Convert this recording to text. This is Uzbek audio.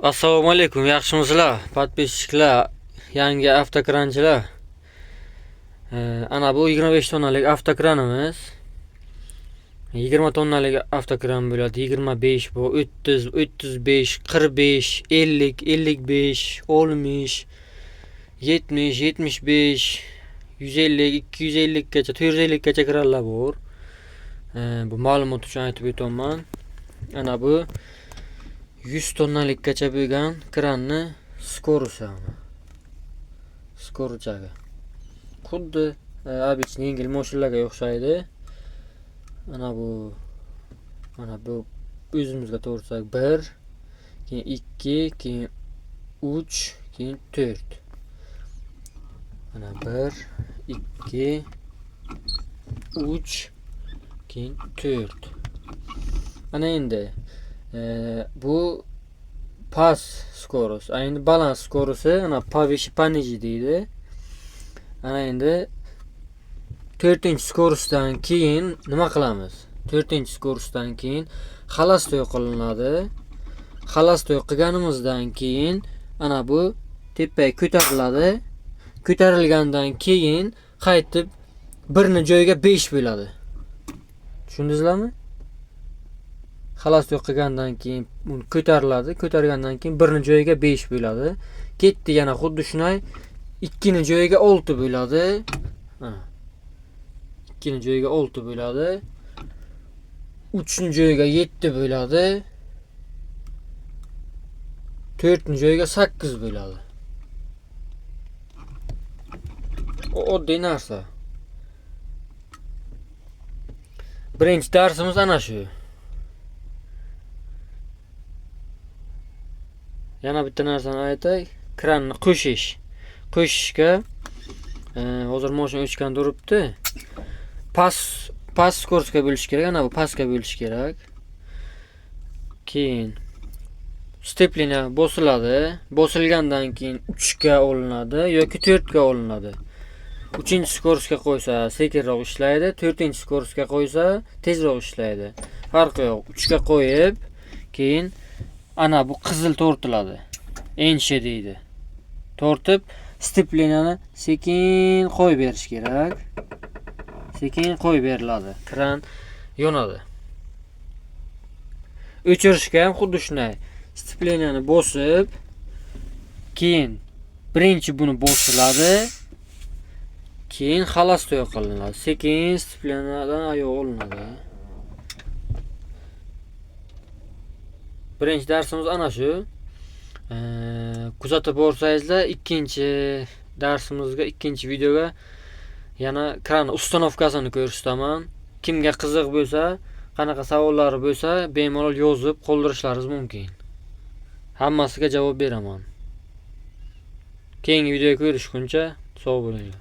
Assalomu alaykum, yaxshimisizlar? Подписчик lar, yangi avtokranchilar. Ana bu 25 tonnalik avtokranimiz. 20 tonnalik avtokran bo'ladi. 25 bu 30, 35, 45, 50, 55, 60, 70, 75, 150, 250 gacha, 450 gacha kranlar bor. Bu ma'lumot uchun aytib o'taman. Ana bu 100 tonnalikgacha bo'lgan kranni скорость i. Скорость agi. Xuddi обычный yengil mashinalarga o'xshaydi. Ana bu o'zimizga to'g'risak 1, keyin 2, keyin 3, keyin 4. Mana 1, 2, 3, keyin 4. Ana endi bu past скорость. A endi baland скорость i ana повыше, пониже deydi. Ana endi 4-скорость dan keyin nima qilamiz? 4-скорость dan keyin холостой qilinadi. Холостой qilganimizdan keyin ana bu tepaga ko'tariladi. Ko'tarilgandan keyin qaytib birni joyiga 5 bo'ladi. Tushundingizlarmi? Холостой qilgandan keyin ko'tariladi. Ko'targandan keyin birni joyiga 5 bo'ladi. Ketdi, yana xuddi shunday 2 ni joyiga 6 bo'ladi. Ha. 2 ni joyiga 6 bo'ladi. 3 ni joyiga 7 bo'ladi. 4 ni joyiga 8 bo'ladi. O oddiy narsa. Birinchi darsimiz ana shu. Yana bitta narsani aytay, kranni qo'shish. Qo'shishga hozir mashina o'chgan turibdi. Past скорость ga bo'lish kerak, ana bu pastga bo'lish kerak. Keyin сцепление bosiladi. Bosilgandan keyin 3 ga olinadi yoki 4 ga olinadi. 3-скорость ga qo'ysa sekinroq ishlaydi, 4-скорость ga qo'ysa tezroq ishlaydi. Farqi yo'q. 3 ga qo'yib, keyin ana bu qizil tortiladi. Enshi deydi. Tortib, сцепление ni sekin qo'yib berish kerak. Sekin qo'yib beriladi. Kran yonadi. O'chirishga ham xuddi shunday. Сцепление ni bosib, keyin birinchi buni bosiladi. Keyin холостой qilinadi. Sekin сцепление dan oyoq olinadi. Birinchi darsimiz ana shu. Kuzatib borsangizlar, ikkinchi darsimizga, ikkinchi videoga yana kran установка sini ko'rsataman. Kimga qiziq bo'lsa, qanaqa savollari bo'lsa, bemalol yozib qoldirishlaringiz mumkin. Hammasiga javob beraman. Keyingi videoda ko'rishguncha sog' bo'linglar.